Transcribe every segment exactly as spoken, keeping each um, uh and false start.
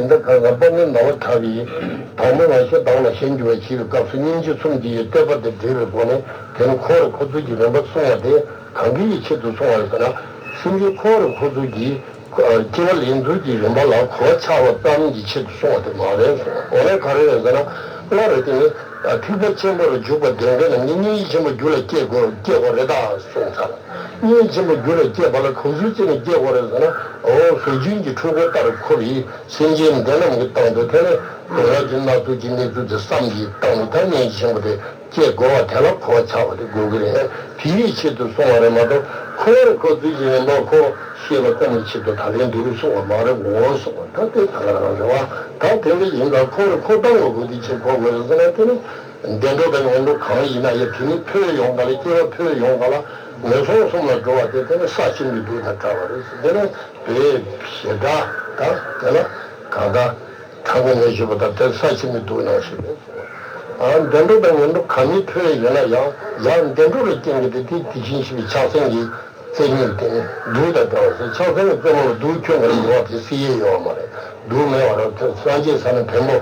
དེ་འདྲ་གང་ག་དཔལ་ལྡན་ཟླ་བ་གྲགས་པས་དང་པོ་ང་ཤོ་དང་ལ་ཞེས་འགྱུར་བ་བྱེད་པའི་སྐབས་སུ་སྙིང་རྗེ་གསུམ་གྱི་བསྟོད་པ་དེ་བྲིས་པའི་སྒོ་ནས། དེ་ནི་འཁོར་བའི་འཁོར་ཚུལ་གྱི་རིམ་པ་གསུང་བ་དེ་གང་གི་ཡི་ཆེད་དུ་གསུང་བ་ཡིན་ཟེར་ན། སེམས་ཅན་འཁོར་བའི་འཁོར་ཚུལ་གྱི་སྐྱེ་བ་ལེན་ཚུལ་གྱི་རིམ་པ་ལ་གོ་བ་ཆགས་པ་ཙམ་གྱི་ཆེད་དུ་གསུང་བ་དེ་མ་རེད་གསུང་བ། འོ་ན་ག་རེ་རེད་ཟེར་ན། སྔར་དེ་ནི་ཐེག་པ་ཆེན་པོར་འཇུག་པ་དེ་འདྲ་ན་ནི་སྙིང་རྗེ་ཆེན་པོ་རྒྱུད་ལ་སྐྱེ་དགོས་སྐྱེ་དགོས་རེད་ད་གསུངས་ཚར། སྙིང་རྗེ་ཆེན་པོ་རྒྱུད་ལ་སྐྱེས་པ་ལ་གང་ཚུལ་བརྩིས་ནས་སྐྱེ་དགོས་རེད་ཟེར་ན། འོ་ཟས་སྦྱིན་གྱི་འཁྲུལ་འཁོར་ལྟར་འཁོར་བའི་སེམས་ཅན་འདི་རྣམས་ཀྱི་སྟེང་དུ་དེ་ནི་སྡུག་བསྔལ་གྱི་སྣ་ཚོགས་ཀྱི་གནས་ཚུལ་དེ་བསམ་གྱིས་བཏང་ནས་ད་སྙིང་རྗེ་ཆེན་པོ་དེ་སྐྱེ་དགོས་པ་དེ་ལ་གོ་བ་ཆགས་པ་དེ་དགོས་ཀྱི་རེད། དེའི་ཆེད་དུ་གསུངས་པ་རེད་མ་གཏོགས། འཁོར་བའི་འཁོར་ཚུལ་གྱི་ཡིན་པ་ཁོ་ཤེས་པ་ཙམ་གྱི་ཆེད་དུ་ད་ལན་འདི་རུ་གསུངས་པ་མ་རེད་འོ་གསུངས་པ་ད་དེ་ད་ག་རང་རེད་བ། ད་དེ་འདྲ་ཡིན་ཙང་འཁོར་བའི་འཁོར་སྟངས་ལ་གོ་དེ་ཆེད་གོ་དགོས་རེད་ཟེར་ན། དེ་ནི་བདེ་འགྲོ་དང་ངན་འགྲོ་གང་ཡིན་ན་ཡང་དེ་ནི་འཕོས་ཡོང་ག་ལ་སྐྱེ་བ་འཕོས་ཡོང་ག་ལ་ངན་སོང་གསུམ་ལ་འགྲོ་བ་དེ་དེ་ནི་ས་ཆེན་པོའི་སྡུག་དང་བྲལ་བ་རེད། དེ་ནི་བོད་ཞེ་དྲག་ད་དེ་ལ་གང་ལྟར། ཕྲ་མོ་ངས་ཞུས་པ་ལྟར་དེར་ས་ཆེན་མི་འདུག་ནང་བཞིན་རེད། ཨ་བདེ་འགྲོ་དང་ངན་འགྲོ་གང་མི་འཕོས་ཡོད་ན་ཡང་ཡང་བདེ་འགྲོ་ལ་རྐྱེན་གྱིས་དེ་དེ་དེ་བཞིན་གཤེགས་པའི་ཕྱག་མཚན་གྱི་རྩེ་མོའི་སྟེང་སྡུག་དང་བྲལ་བ་ཟེར། ཕྱག་མཚན་གྱི་རྩེ་མོ་ལ་སྡུག་ཁྱོན་ནས་ཡོད་པ་དེ་སྲིད་ཡེ་ཡོད་མ་རེད། སྡུག་མེད་པ་རེད། དེ་སངས་རྒྱས་ས་ནས་བེམ་པོ་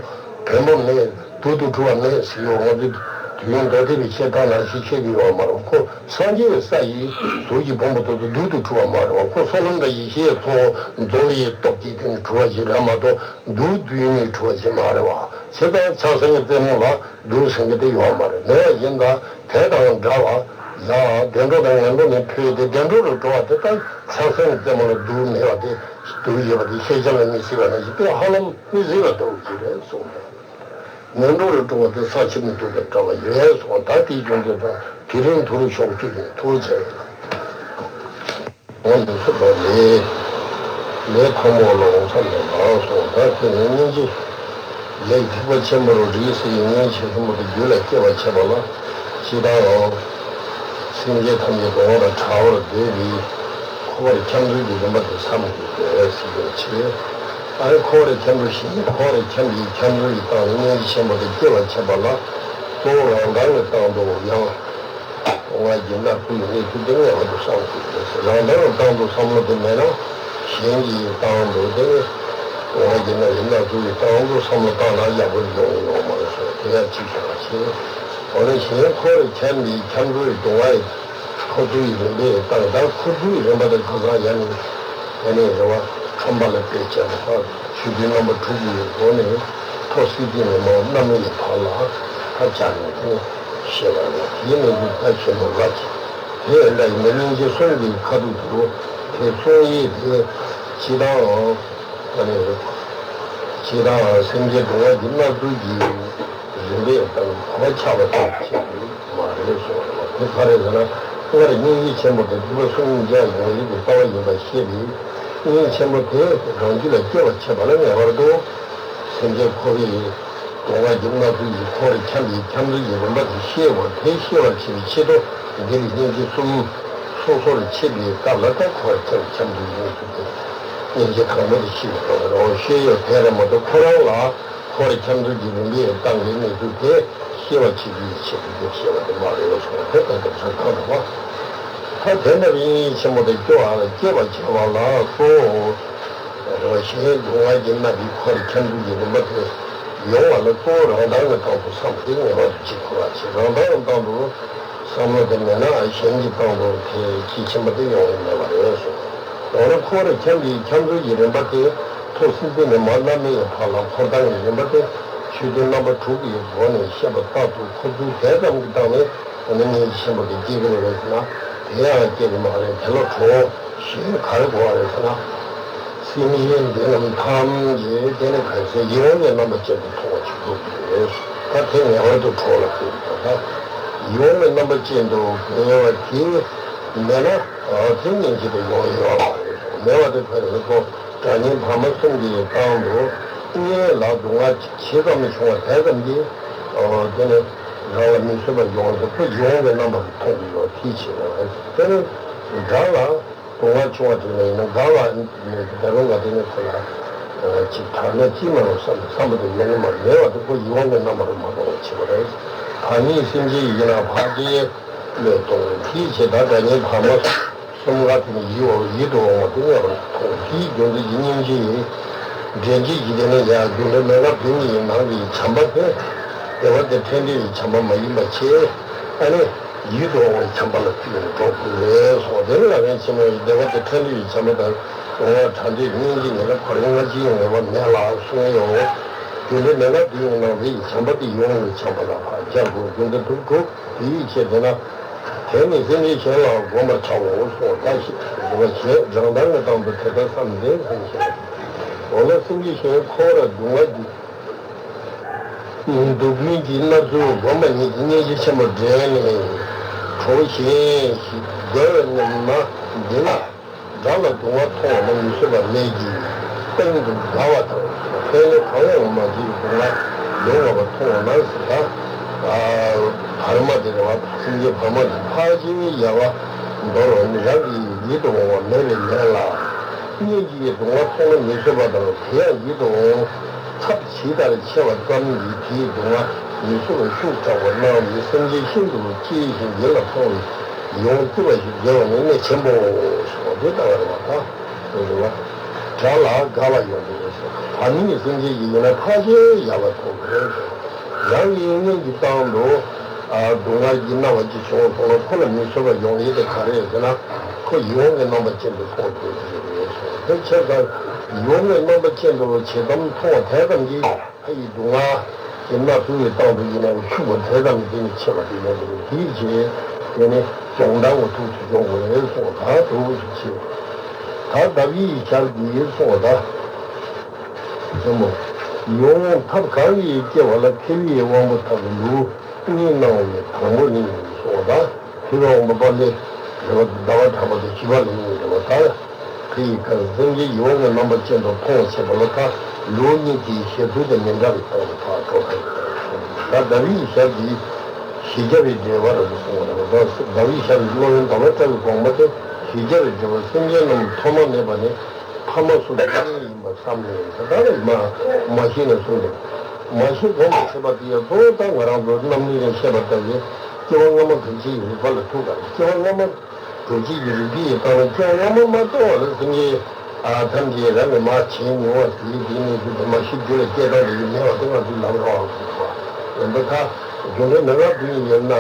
བེམ་པོ་མེད། སྡུག་ཏུ་གྲུབ་པ་མེད་ཟེར་ཡོད། ང་ཚོས་དུས་ཡུན་མདོ་སྡེ་པའི་བཤད་སྟངས་ནང་བཞིན་བཤད་ཀྱི་ཡོད་མ་རེད། ཁོ་སངས་རྒྱས་ས་ཡི་ཟུར་གྱི་ཕུང་པོ་དེ་ཚོ་སྡུག་ཏུ་གྲུབ་པ་མ་རེད་བ། ཁོ་བསོད་ནམས་དང་ཡེ་ཤེས་ཚོགས་འཛོམས་པའི་སྟོབས་ཀྱིས་དེ་ནི་གྲུབ་པ་ཞིག་རེད་མ་གཏོགས། སྡུག་སྡུག་ཡིན་ནི་གྲུབ་པ་ཞིག་མ་རེད་བ། བྱས་ཙང་ཕྱག་མཚན་གྱི་རྩེ་མོ་ལ་སྡུག་ཟེར་མཁན་དེ་ཡོད་མ་རེད། མེད་པ་ཡིན་ཙང་དེ་དང་འདྲ་བ་ཡང་བདེ་འགྲོ་དང་ངན་འགྲོ་ནས་འཕོས་ཏེ་བདེ་འགྲོ་རུ་འགྲོ་བ་དེ་དང་ཕྱག་མཚན་གྱི་རྩེ་མོ་ལ་སྡུག་མེད་པ་དེ་སྡུག་ཡོད་པ་དེ་ཤེས་བྱ་ལ་མི་སྲིད་པ་ནང་བཞིན་དེ་ཧ་ལམ་མི་སྲིད་པ་ལྟ་བུ་ཞིག་རེད་གསུངས་པས། ངན་འགྲོ་རུ་འགྲོ་བ་དེ་ས་ཆེན་མི་འདུག་པའི་གྲྭ་བ་ཡོད་གསུངས། ད་དེའི་རྒྱུ་མཚན་དང་དེ་རིང་དུ་རུ་ཤོག་ཅིག་ཡིན་ཐུགས་རྗེ་ཆེ། འོང་དུ་ཚུད་པ་ལས། ལས་ཐོག་མོ་ལ་འོང་ས་མེད་པ་སོང་། ད་དེ་ནས་སྙིང་རྗེ། ལས་ཐེག་པ་ཆེན་པོ་རུ་རིགས་སུ་ཡི་སྙིང་རྗེ་ཆེན་པོ་དེ་རྒྱུད་ལ་སྐྱེ་བར་བྱེད་པ་ལ། ཇི་ལྟར་འོང་། སེམས་ཅན་ཐམས་ཅད་གདུང་བ་དང་བྲལ་བར་འདོད་པའི་འཁོར་བར་འཁྱམས་ཚུལ་གྱི་རིམ་པ་དེ་བསམ་དགོས་པས་ཟེར་བའི་ཕྱིར། ཨ་ནི་འཁོར་བར་འཁྱམས་པ་ཞིག་འཁོར་བར་འཁྱམས་པའི་འཁྱམས་ཚུལ་གྱི་སྟངས་ནི་སྙིང་རྗེ་ཆེན་པོ་དེ་སྐྱེ་བར་བྱེད་པ་ལ་གཙོ་བོ་རང་དོན་གྱི་སྟངས་སུ་ཡང་། སྡུག་བསྔལ་གྱི་སྣ་ཁུག་ཡིན་ནི་དེ་ངེས་པར་དུ་བསམ་དགོས་པས། རང་དོན་གྱི་སྟངས་སུ་བསམ་བློ་དེ་མེད་ན་གཞན་གྱི་སྟངས་སུ་དེ་ནི་སྡུག་བསྔལ་གྱི་སྣ་ཡི་སྣ་ཁུག་གི་སྟངས་སུ་བསམ་བློ་བཏང་ན་ཡག་པོ་ཡོང་ཡོང་མ་རེད་ཟེར། དེ་ཡང་གཅིག་བྱས་པ་བྱས། འོ་ན་གཞན་འཁོར་བར་འཁྱམས་པའི་འཁྱམས་ཚུལ་གྱི་སྡུག་བསྔལ་འཁོར་ཚུལ་གྱི་རིམ་པའི་སྟངས་དང་འཁོར་ཚུལ་གྱི་རིམ་པ་དང་ཁ་སང་ཡང་ནི་ཡང་ནི་རེ་བ་ཁམས་པ་ལ་དཔེ་བྱས་པ་དང་ཆོས་འདུལ་རྣམ་པ་དྲུག་གི་སྒོ་ནས་ཐོ་སྲིད་པའི་ནས་མ་རྣམ་སྨིན་གྱི་བར་ལ་ཐབས་ཆག་ནས་དེ་ནས་ཤེས་པ་རེད། དེའི་ནས་ཀྱི་ད་ཆེན་པོ་ལ་ཅི་དེ་འདྲ་ཡིན་ན་སྙིང་རྗེ་གསུམ་གྱི་ཁ་ཐུག་ཏུ་དེ་གསུང་ཡིག་དེ་ཇི་ལྟར་འོང་། ཨ་ནི་ཇི་ལྟར་སེམས་ཅན་གདུང་བ་གྱི་སྣ་ཁུག་གི་རིམ་པས་དང་གོ་ཆགས་པ་དང་བཅས་པ་མ་རེད་གསུངས་པ་རེད། དེ་ག་རེ་ཟེར་ན། སྔར་སྙིང་རྗེ་ཆེན་པོ་དེ་ཐེག་པ་གསུམ་མཇལ་ཡོང་ཡིན་པའི་རྩ་བ་ཡིན་པ་ཤེས་པས། སྙིང་རྗེ་ཆེན་པོ་དེ་རང་རྒྱུད་ལ་སྐྱེ་བར་བྱེད་པ་ལ་ངེས་པར་དུ་སེམས་ཅན་འཁོར་བའི་གདུང་བ་གྱི་སྣ་ཁུག་གི་འཁོར་བར་འཁྱམས་པའི་འཁྱམས་ཚུལ་གྱི་རིམ་པ་དེ་ཤེས་དགོས། དེ་ཤེས་པར་བྱེད་པའི་ཆེད་དུ་འདིར་སྙིང་རྗེ་གསུམ་སོ་སོར་ཕྱེ་བའི་སྐབས་ལ་ད་འཁོར་བར་འཁྱམས་པའི་འཁྱམས་ཚུལ་གྱི་སྙིང་རྗེ་དང་པོ་དེ་ཤེས་དགོས་པ་རེད། འོ་ཤེས་ཡོད་དེ་རེད་མ་གཏོགས་ཁོ་རང་ལ་འཁོར་བར་འཁྱམས་ཚུལ་གྱི་རིམ་པའི་སྟངས་ཀྱི་གནས་ཚུལ་དེ་ཤེས་པར་བྱེད་རྒྱུའི་ཆེད་དུ་འདིར་བཤད་པ་དེ་མ་རེད་ལ་སོང་བ་དེ་ལྟར་དེ་བཟོ་ཁག་རེད་པ། ད་དེ་ལྟར་སྙིང་རྗེ་ཆེན་པོ་དེ་སྐྱེ་བ་ལ་སྐྱེ་བར་བྱེད་པ་ལ་སོ། རེ་བ་གཞན་སྡུག་བསྔལ་གྱི་སྣ་ཁུག་འཁོར་བར་འཁྱམས་ཚུལ་གྱི་རིམ་པ་དེ་ཡོང་བ་ལ་གཙོ་བོ་རང་དོན་གྱི་སྟངས་སུ་བསམ་སྟེ་ངེས་པར་དུ་གཅིག་ཁོ་ར་བྱེད། རང་དོན་གྱི་སྟངས་སུ་བསམ་བློ་དེ་མེད་ན་གཞན་གྱི་སྟངས་སུ་དེ་གཅིག་ཕྱིན་པ་དེ་ཡོང་ཡི་མེད་པ་རེད་གསུངས། འོ་ན་འཁོར་བར་འཁྱམས་པའི་འཁྱམས་ཚུལ་གྱི་རིམ་པ་དེ་ཐོ་སྲིད་པའི་ནས་མར་རྣམ་སྨིན་གྱི་བར་ལ་འཁོར་སྟངས་ཀྱི་རིམ་པ་དེ་ཆོས་འདུལ་རྣམ་པ་དྲུག་གི་སྒོ་ནས་བཤད་པ་ལྟར་དུ་འཁོར་ཚུལ་དེ་ཙམ་གྱི་སྟེང་ནས་འོ་ན་སྙིང་རྗེ་ཆེན་པོ་དེ་སྐྱེ་གི་རེད་ཟེར་ན། དེ་ཡང་སྐྱེ་གི་མ་རེད། དེ་ལ་གྲོགས་གཞན་ག་རེ་དགོས་པ་རེད་ཟེར་ན། སེམས་ཅན་འདི་རྣམས་ཐམས་ཅད་དེ་ནི་ག་ཚད་ཡིད་འོང་གི་རྣམ་པ་ཅན་དུ་མཐོང་བ་ཅིག་དགོས་ཀྱི་རེད། ད་དེ་ངེས་པར་དུ་གྲོགས་ལ་དགོས་ཀྱི་རེད། ད་ཡིད་འོང་གི་རྣམ་པ་ཅན་དུ་དགོས་པ་དེ་མེད་ན་དེ་སྙིང་རྗེ་དེ་ཡོང་ཡོད་མ་རེད། མེད་པ་དེ་ག་རེ་ལ་གོ། དགྲ་གཉེན་བར་མ་གསུམ་གྱི་སྟེང་དུ་གཉེན་ལ་སྡུག་བསྔལ་ཇི་ཙམ་བྱུང་བ་དེ་ཙམ་གྱིས་དེ་ནི་རང་ལ་མི་བཟོད་པ་ཡོང་ཚེ་ཁོ་ཡིད་འོང་གི་རྣམ་པ་མཐོང་གི་ཡོད། དེའི་ཕྱིར་རོ། དེ་ནི་དགྲ་ལ་སྡུག་བསྔལ་བྱུང་བ་དེ་ནི་ཡིན་ན་དགའ་བ་ནི་ད་རུང་ང་དེ་ནི་ཁོ་ལ་ཅིག་དྲག་ནས་ཅི་མ་རུང་བསམ་བསམ་པ་དེ་ཡོང་གི་མ་རེད། མེད་པ་དེ་ཁོ་ཡིད་འོང་གི་རྣམ་པ་རུ་མ་གཏོང་བ་བྱེད་པ་རེད། བར་མའི་སེམས་ཅན་ཡིན་ན་ཕར་དེ་བློས་གཏོང་བའི་དེའི་ཕྱིར་ད་དགྲ་གཉེན་བར་མ་གསུམ་ཀ་དེ་ནི་ཡིད་འོང་ཡིད་དུ་འོང་བ་དེ་ངེས་པར་དུ་མཐོང་། དེའི་རྒྱུ་མཚན་གྱིས་སྙིང་རྗེ་ཡིས་ འདྲེན་བྱེད་ཀྱི་དེ་ནི་ཡང་རྒྱུ་འབྲས་མན་ངག་བདུན་གཉིས་ཀྱི་ནང་གི་བྱམས་པ་དེ། བདེ་བ་དེ་འཕྲལ་འདྲེན་གྱི་བྱམས་པ་མ་ཡིན་པ་བྱས། ཨ་ནི་ཡིད་དུ་འོང་བའི་བྱམས་པ་ལ་བརྩིས་ནས་འགྲོ་དགོས་རེད་གསུངས། དེ་ནི་ལ་ཕན་ཆེན་མོ་ཡི་བདེ་བ་དེ་འཕྲལ་འདྲེན་གྱི་བྱམས་པ་དང་། ལོང་བ་དྲག་འདྲེན་སྙིང་རྗེ་ཉེ་རབས་གར་ཡང་ཅི་ཡང་འོས་པ་མེད་ལ་གསུངས་ཡོད། རྒྱུ་འབྲས་མན་ངག་བདུན་གྱི་ནང་དེ་ཡི་བྱམས་པ་དེ་ཡིད་དུ་འོང་བའི་བྱམས་པ་ལ་ཕར་སྦྱར་དགོས། རྒྱུ་འབྲས་དྲུག་དྲུག་དེ་ཡི་ཕྱིར་དེ་ན། དེ་ནི་སེམས་ཅན་གཞན་ལ་བསྒོམ་པར་བྱའོ་གསུངས། ད་ཞེས་འདུལ་བ་བྱས། རང་དོན་གྱི་དོན་དུ་དེ་ལྟར་བསམ་སྟེ་སེམས་ཅན། འོ་ན་སེམས་ཅན་གཞན་འཁོར་བར་སྡུག་བསྔལ་གྱི་སྡུག་ཀུན་གྱི་མནར་ཚུལ་བསྒོམ་པ་ཉིད་ཀྱི་སྙིང་རྗེ་ཆེན་པོ་འདྲེན་ནས། གྲོགས་གཞན་ཞིག་དགའ་བའི་ཉམས་ན་འདི་ན། དགྲ་ལ་སྡུག་བསྔལ་མཐོང་བ་ན་མི་བཟོད་པ་ལས་ཀྱི་སྟེང་དུ་དགའ་བ་དང་། ཕན་གནོད་གང་ཡང་མ་བྱས་པའི་སྡུག་བསྔལ་ལོང་བ་མཐོང་བ་ན་ཟེར་ད། བར་མ་དེ་རེད་བ། སེམས་ཅན་བར་མ་དེ་ཕལ་ཆེར་ཡལ་བར་འདོར་བ་ནི་རང་གི་ཡིད་དུ་འོང་བ་མེད་པའི་ལས་ལ། སྙིང་རྗེ་ཡིས་སྡུག་བསྔལ་མཐོང་ན་མི་བཟོད་པ་དང་། དེ་ཡང་ཡིད་དུ་འོང་ཚབས་ཇི་ལྟར་ཆེ་བ་ཙམ་གྱིས་དེའི་སྡུག་བསྔལ་མི་བཟོད་པ་ཤུགས་དྲག་པོ་སྣང་བས་སེམས་ཅན་ཤིན་ཏུ་གཅེས་ཤིང་ཡིད་ལ་ཕངས་པའི་ཡིད་འོང་སྐྱིད་པ་ཞིག་བརྗོད་པ་ནི་གནད་ཆེན་པོའོ་གསུངས་པ་དེ་ལྟ་བ་རེད་བ། ད་དེ་རེད་བ། དགྲ་ལ་དགའ་བ་ཡོང་གི་རེད་ཟེར། བར་མའི་སེམས་ཅན་གྱི་ཡིན་ན་ཕལ་ཆེར་ཡལ་བ་མཐོང་གི་རེད་ཟེར། རང་གི་སྔོན་གྱི་སྟེང་དུ་སྡུག་བསྔལ་གྱི་སྣང་བ་ཅིག་བྱུང་སོང་ན་ཁོ་ལ་མི་བཟོད་པ་ཡོང་ཡས་དེ་ག་རེ་རེད་ཟེར་ན། ཁོ་ཡིད་འོང་གི་རྣམ་པ་ཅན་དུ་མཐོང་གི་རེད་ཟེར། དེ་ཕྱིར་ད་ཡིད་འོང་གི་རྣམ་པ་ཅན་དུ་ཇི་ཙམ་མཐོང་བ་དེ་ཙམ་གྱིས། ཕ་ཡི་སྡུག་བསྔལ་གྱི་མནར་ཚུལ་གྱི་སྟེང་དུ་ཡིན་ན་ཤུགས་པ་དེ་ཙམ་གྱིས་ཆེ་བ་དེ་ཡོང་གི་རེད། དེའི་ཕྱིར་དེ་ནི་སྦྱོང་བརྡར་འོ་ཐུག་ཏུ་འཇོག་དགོས་རེད་གསུངས། ད་འདུག་སེ་བྱེད། ད་ཟླ་བའི་ཞག་འདིའི་གསུངས་པ་ད། ཡིད་འོང་ཐབས་གང་གིས་སྐྱེ་བ་ལ། མཁས་པའི་དབང་པོ་ཐབས་ལུགས་གཉིས་སྣང་བའི་དང་པོ་ནི་གསུངས་པ་ད། མཁས་པའི་དབང་པོ་དཔལ་ལྡན་རེད་བ། ཟླ་བ་གྲགས་པ་དེ་བཞི་པ་ལ་ནི་རེད་བ། ད་ཕ་ཡི་ག་སེམས་ཅན་ཡིད་འོང་གི་རྣམ་པ་ཅན་དུ་མཐོང་བྱེད་པ་ལ། ད་ལུགས་གཉིས་ཀྱི་བཞེད་ཚུལ་དེ་མི་འདྲ་བའི་སྟེང་དུ་ཕར་འགྲོ་གི་རེད། ད་ཟླ་བའི་ཞག་འདི་བཞི་བརྒྱ་པའི་འགྲེལ་པ་རེད་གསུངས་པ་རེད་བ། ད་ཟླ་བའི་ཞག་འདི་སློབ་དཔོན་ཟླ་བ་གྲགས་པའི་དགོངས་པ་དེ་བཞི་བརྒྱ་པའི་འགྲེལ་པ། སེམས་ཅན་རྣམས་ཐོག་མ་མེད་པ་ནས། ཕ་མ་སོགས་ཀྱི་གཉེན་ཡིན་པར་བསམས་ནས། ད་ལྟ་མ་མ་ཤི་ནས་གསུངས་ཏེ། མ་ཤི་གོང་དུ་བྱས་པ་དེ་ཡང་གཙོ་བོ་ད་ང་རང་ཚོ་རྣམ་སྨིན་ནས་བཤད་པ་ལྟར་གྱི་སྐྱེ་བ་སྔ་མ་དྲུག་ཅུའི་རིགས་པ་ལ་ཐུག་པ་རེད། སྐྱེ་བ་སྔ་མ་དྲུག་ཅུའི་རིགས་པའི་སྟེང་ནས་སྐྱེ་བ་སྔ་མ་མ་གཏོགས་པ་ལ་སེམས་ཅན་ཨ་ཐམས་ཅད་རང་གི་མ་བྱས་མྱོང་བ་དེའི་དེའི་གནས་ཚུལ་དེ་མ་ཤི་རྒྱུ་ལ་སྐྱེ་སྟངས་དེ་ཡིན་མེད་པ་དེ་ང་ཚོས་ལབ་རོགས་ཨང་ཟེར་བ། འོན་ཏེ་ད་རྒྱུ་འབྲས་མན་ངག་བདུན་ཡོད་ན་ནི་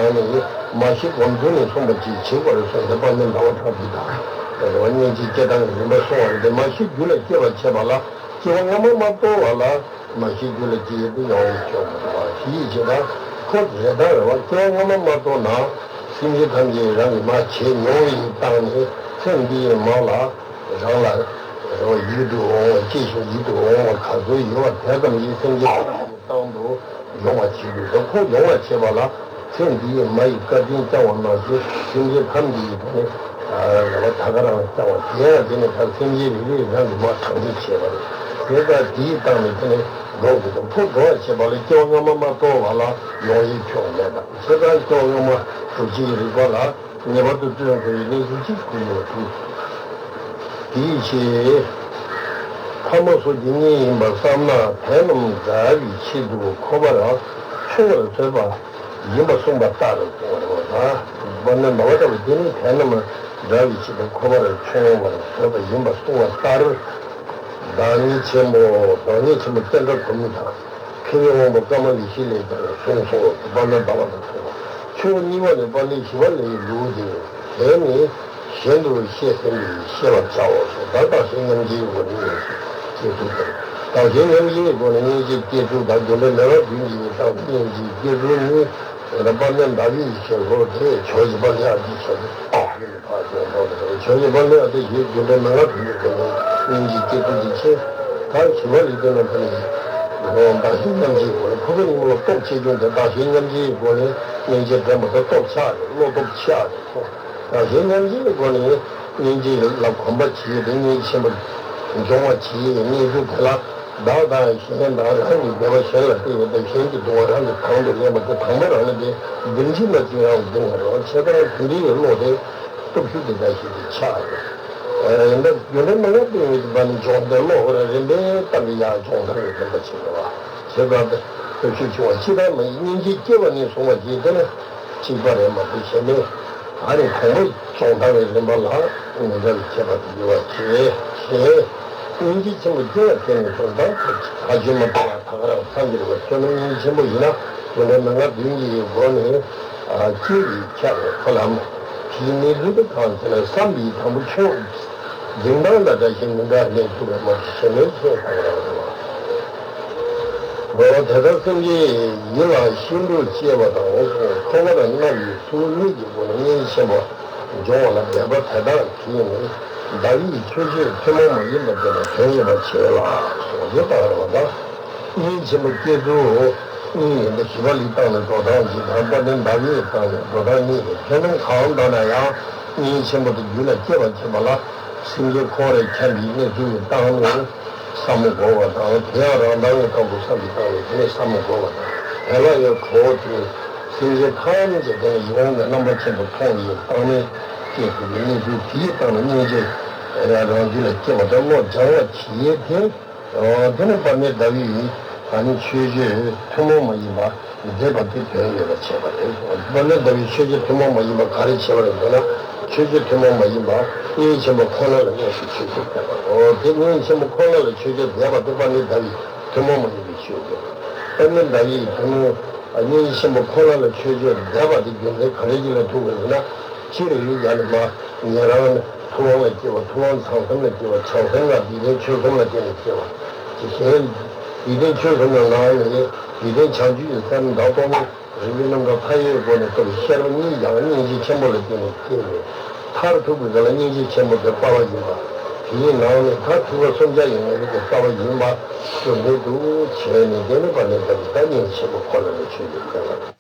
མ་ཤི་གོང་དུ་ནས་གསུངས་པ་ཅིག་བྱེད་དགོས་རེད་གསུངས་ཏེ། དཔལ་ལྡན་ཟླ་བ་གྲགས་པས་ད་རེ་བ་སྙིང་རྗེ་སྐྱེ་སྟངས་ཀྱི་རིམ་པ་གསུངས་པ་རེད་དེ། མ་ཤི་རྒྱུ་ལ་སྐྱེ་བར་བྱེད་པ་ལ་སྐྱེ་བ་སྔ་མ་མ་གཏོགས་པ་ལ། མ་ཤི་རྒྱུ་ལ་སྐྱེ་ཡས་དེ་ཡོང་བའི་ཆོག་མ་རེད་བ། ཞི་ཡི་ཆེ་ད་ཁོ་རེ་ད་རེ་བ་སྐྱེ་བ་སྔ་མ་མ་གཏོགས་ན་སེམས་ཅན་ཐམས་ཅད་རང་གི་མ་བྱས་མྱོང་བའི་སྟེང་ནས་ཚེ་འདིའི་མ་ལ་རང་ལ་རེ་བ་ཡིད་དུ་འོང་བ་སྐྱེ་ཞིང་ཡིད་དུ་འོང་བ་ག་ཚོད་ཡོད་པ་དེ་ཙམ་གྱིས་སེམས་ཅན་ཐམས་ཅད་སྟེང་དུ་ཡོང་བ་བྱེད་དགོས་ཟེར། ཁོ་ཡོང་བ་བྱེད་པ་ལ་ཚེ་འདིའི་མ་ཡི་བཀའ་དྲིན་བསྐྱང་བ་ནང་བཞིན་སེམས་ཅན་ཐམས་ཅད་ཀྱི་ཐོག་ནས་རེ་བ་ད་ག་རང་བསྐྱང་བ་དེ་ཡང་དེ་ནས་ད་སེམས་ཅན་རེ་རེས་རང་གི་མ་དྲག་པོ་བྱས་པ་རེད། དེ་ལྟར་དེའི་སྟེང་ནས་དེ་ནས་འགྲོ་དགོས་དང་། ཁོ་འགྲོ་བ་བྱེད་པ་ལ་སྐྱེ་བ་སྔ་མ་མ་གཏོགས་པ་ལ་ཡོང་ཡས་ཁྱོན་མེད་དང་། བྱས་ཙང་སྐྱེ་བ་སྔ་མ་དྲུག་ཅུའི་རིགས་པ་ལ་ངེས་པར་དུ་བརྩོན་དགོས་པའི་གནས་ཚུལ་གཅིག་གོ་ཡོད་དུས། དེའི་ཕྱིར་ཕ་མ་སོགས་ཀྱི་གཉེན་ཡིན་པར་བསམ་ན། དེ་རྣམས་དགྲ་བའི་ཆེད་དུ་མཁོ་བར་འཚོ་བར་བཟོད་པ་ཡིན་པ་གསུངས་པ་ལྟར་གསུངས་པ་རེད་བ། དཔལ་ལྡན་ཟླ་བ་གྲགས་པས་དེ་ནི་དེ་རྣམས་དགྲ་བའི་ཆེད་དུ་མཁོ་བར་འཚོ་བར་བཟོད་པ་ཡིན་པ་གསུངས་པ་ལྟར། བདག་ཉིད་ཆེན་པོ་བདག་ཉིད་ཆེན་པོ་བསྟན་དགྲ་གོ་མི་དང་། མཁས་པའི་དབང་པོ་ཀ་མ་ལི་ཤི་ལས་ཀྱང་གསུངས་སོ། དཔལ་ལྡན་ཟླ་བ་དང་མཚུངས་པ། ཆོས་གཉིས་པ་ནི་དཔལ་ལྡན་ཞི་བ་ལྷའི་ལུགས་ཏེ། དེ་ནི་གཞན་དུ་བཤད་ཟིན་པས་ཤེས་པར་བྱའོ་གསུངས། བདག་བདག་གཞན་མཉམ་བརྗེའི་སྒོ་ནས་སྐྱེ་ཚུལ་དང་། བདག་གཞན་མཉམ་བརྗེའི་སྒོ་ནས་སྙིང་རྗེ་སྐྱེ་ཚུལ་དང་། རྒྱུ་འབྲས་མན་ངག་བདུན་གྱི་ཡིན་སྟངས་སྙིང་རྗེ་སྐྱེ་ཚུལ་ནི། དཔལ་ལྡན་ཟླ་བའི་ཞལ་སྒོ་དེ་ཇོ་བོ་རྗེ་དཔལ་ལྡན་ཨ་ཏི་ཤ་དེ། ཆོས་ཀྱི་དཔལ་ལྡན་ཨ་ཏི་ཤའི་རྒྱུ་འབྲས་མན་ངག་བདུན་གྱི་སྒོ་ནས་སྙིང་རྗེ་སྐྱེ་ཚུལ་གྱི་ཆེད་དང་། ཞི་བ་ལྷའི་སྟེང་ན་ཕན་ནི་བདག་གཞན་མཉམ་བརྗེའི་སྒོ་ནས་ཕུར་བུ་ཉིན་མོ་ལ་སྟོབས་ཆེ་ཆུང་དེ་བདག་གཞན་མཉམ་བརྗེའི་སྒོ་ནས་སྙིང་རྗེ་འདྲེན་པ་དེ་སྟོབས་ཆགས་རེད། བློ་སྟོབས་ཆགས་རེད། བདག་གཞན་མཉམ་བརྗེའི་སྒོ་ནས་སྙིང་རྗེ་ལ་གོམས་པ་བྱེད་དེ་སྙིང་རྗེ་ཆེན་པོ་སྦྱོང་བ་བྱེད་གནས་ཚུལ་དེ་ལ། བདག་དང་གཞན་དང་། རང་གི་འདོད་པ་གཞན་ལ་སྟེར་བ་དང་། གཞན་གྱི་སྡུག་བསྔལ་རང་གིས་དང་དུ་ལེན་པ་དེ་དང་པོ་རང་ལ་དེ་འདི་འདྲའི་ལ་ཅིག་རང་ལ་འདུག་མ་རེད། བྱས་ཙང་དེ་འདྲའི་བློ་དེ་སྟོབས་ཤུགས་དེ་འདྲ་ཞིག་དེ་ཆགས་ཡོད། ཡིན་ན་རྒྱུ་འབྲས་མན་ངག་བདུན་གྱི་བར་ནས་སྦྱོང་བརྡར་བློ་ཧོ་ར་རིམ་པས་བཏང་གི་ཡར་སྦྱོང་བརྡར་རིམ་པ་བྱེད་དགོས་པ། བྱས་ཙང་སྟོབས་ཤུགས་ཆུང་བ་ཅི་ལྟར་མ་ཡིན། སྙིང་རྗེ་སྐྱེ་བ་ནས་བཟུང་བ་ཅིག་དེ་ནི་གཅིག་པ་རེད་མ་གཏོགས་གཞན་མེད། ཨ་ནི་དང་པོ་སྦྱོང་བརྡར་བའི་རིམ་པ་ལ་མི་འདྲ་བའི་ཁྱད་པར་དུ་ཡོད་པ་བྱས་ཞེས། སྙིང་རྗེ་ཆེན་པོ་སྐྱེ་བ་དེ་ནི་དོན་དམ་དུ་ཐག་གཅོད་མ་ཐུབ་པ་ཐག་རང་འཚང་རྒྱ་བའི་ཐོན་མི་སྙིང་རྗེ་ཆེན་པོ་ཡིན་ན། དེ་འདྲའི་མན་ངག་བདུན་གྱི་སྒོ་ནས་ཨ་ཅི་ཡིས་ཁྱབ་པའི་ཁོ་ལ་ཕྱིའི་གནས་ཚུལ་དུ་གང་ཟེར་ན། བསམ་པའི་དང་པོ་ཆོས་འཛིན་སྟངས་དང་བཀྲ་ཤིས་མི་འདྲ་གནས་ཐུབ་པའི་མ་ཤེས་ནས་ཆོས་ཐག་རང་རེད་བ། འོ་དེ་ལྟར་སེམས་ཅན་ཡིད་ལ་ཤིན་ཏུ་གཅེས་པ་དང་། ཁོ་བོར་རྣམ་པའི་ཚུལ་དངོས་ཀྱི་སྒོ་ནས་སྙིང་རྗེ་ཆེན་པོ་འབྱུང་བ་ལ་འབད་པ་དེ་དག་གིས་ནི་བདག་ཡིད་ཆོས་སྤྱོད་ཐུན་མོང་མ་ཡིན་པ་དེ་ལ་དོན་ཡོད་པར་བྱེད་ལ་སོགས་ཀྱི་ལྟར་བ་དང་། སྙིང་རྗེ་ཆེན་པོ་སྐྱེ་ཚུལ་གཉིས་ཡིན་ཏེ། ཞི་བ་ལྷའི་སྟེང་ནས་འགྲོ་སྟངས་གཅིག་དང་། དཔལ་ལྡན་ཟླ་བའི་སྟེང་ནས་འགྲོ་སྟངས་གཉིས་ཏེ། དེ་རྣམས་གང་ལྟར་ན་ཡང་སྙིང་རྗེ་ཆེན་པོ་དེ་རྒྱུད་ལ་སྐྱེ་བར་བྱེད་པ་ལ། སེམས་ཅན་འཁོར་བར་འཁྱམས་པའི་གནས་ཚུལ་གྱི་སྟེང་ནས་བསམ་བློ་འགོག་པ་དང་། དེ་ཡང་རང་མདངས་ཀྱི་སྟོབས་ཀྱིས་བསམ་པའི་སྟེང་ནས་དེ་ནས་བསམ་བློ་འགོག་པ་དང་། དེ་ལ་ཡང་གྲོགས་དེ་སེམས་ཅན་ཐམས་ཅད་དེ་ལ་ཡིད་འོང་གི་རྣམ་པ་ཅན་དུ་མཐོང་བའི་སྟེང་ནས་སྐྱེས་ཐུབ་པའི་གནས་ཚུལ་དེའི་སྟེང་ནས་སྙིང་རྗེ་ཡང་རང་རྒྱུད་ལ་སྐྱེ་བ་དང་བློ་སྦྱང་བ་བྱེད་དེ། དེ་ནི་དཔལ་ལྡན་ཟླ་བའི་ཨ་ནི་ཆོས་སྤྱོད་ཐུན་མོང་མ་ཡིན་པ་མཛད་པ་དེ་དོན་ཡོད་པར་བྱེད་པ་རེད། དཔལ་ལྡན་ཟླ་བའི་ཆོས་སྤྱོད་ཐུན་མོང་མ་ཡིན་པ་ག་རེ་བྱེད་པ་རེད་ཟེར་ན། ཆོས་སྤྱོད་ཐུན་མོང་མ་ཡིན་པ་སྙིང་རྗེ་ཆེན་པོ་ཁོ་ན་ལ་དངོས་སུ་ཆོས་སྤྱོད་མཛད་པ། འོ་དེ་སྙིང་རྗེ་ཆེན་པོ་ཁོ་ན་ལ་ཆོས་སྤྱོད་མཛད་པ་དེ་དཔལ་ལྡན་ཟླ་བའི་ཐུན་མོང་མ་ཡིན་པའི་ཆོས་སྤྱོད་རེད། དཔལ་ལྡན་ཟླ་བའི་ཐུན་མོང་སྙིང་རྗེ་ཆེན་པོ་ཁོ་ན་ལ་ཆོས་སྤྱོད་མཛད་པ་དེ་རྒྱུ་མཚན་ག་རེ་ཞིག་ལ་ཐུག་པ་རེད་ཟེར་ན། སྤྱིར་ཡིན་ཡང་ནི་མ། ཉན་རང་ནི་ཐུབ་དབང་ལ་སྐྱེ་བ། ཐུབ་དབང་བྱང་སེམས་ལ་སྐྱེ་བ། བྱང་སེམས་ལ་འཇིག་རྟེན་ཆོས་གསུམ་ལ་བརྟེན་ནས་སྐྱེ་བ། ཇི་བཞིན་འཇིག་རྟེན་ཆོས་གསུམ་ལ་ནང་ནས་འཇིག་རྟེན་བྱང་ཆུབ་ཀྱི་སེམས་དང་རྟོག་མེད་རིག་པའི་རྣམ་གྲངས་མཐའ་ཡས་སྒོ་ནས་རྟོགས་པའི་ཤེས་རབ་གཉིས་ཀྱང་སྙིང་རྗེ་ཆེན་པོ་ལ་བརྟེན་ནས་སྐྱེས་ནས། མཐར་ཐུག་པའི་སྒང་ལ་སྙིང་རྗེ་ཆེན་པོ་དེ་དཔའ་བ་ཡིན་པ། དེའི་ནང་ནས་མཐར་ཐུག་པ་སུམ་བརྒྱ་ཡི་ངེས་ལེགས་ཀྱི་རྩ་བ་ཡིན་པ་སོ་འདི་འདུག་བྱས་ནས། དེ་ནི་དཔལ་ལྡན་ཟླ་བའི་ད་སྙིང་རྗེ་ཆེན་པོ་ཁོ་ན་ལ་ཆོས་སྤྱོད་མཛད་པ་རེད།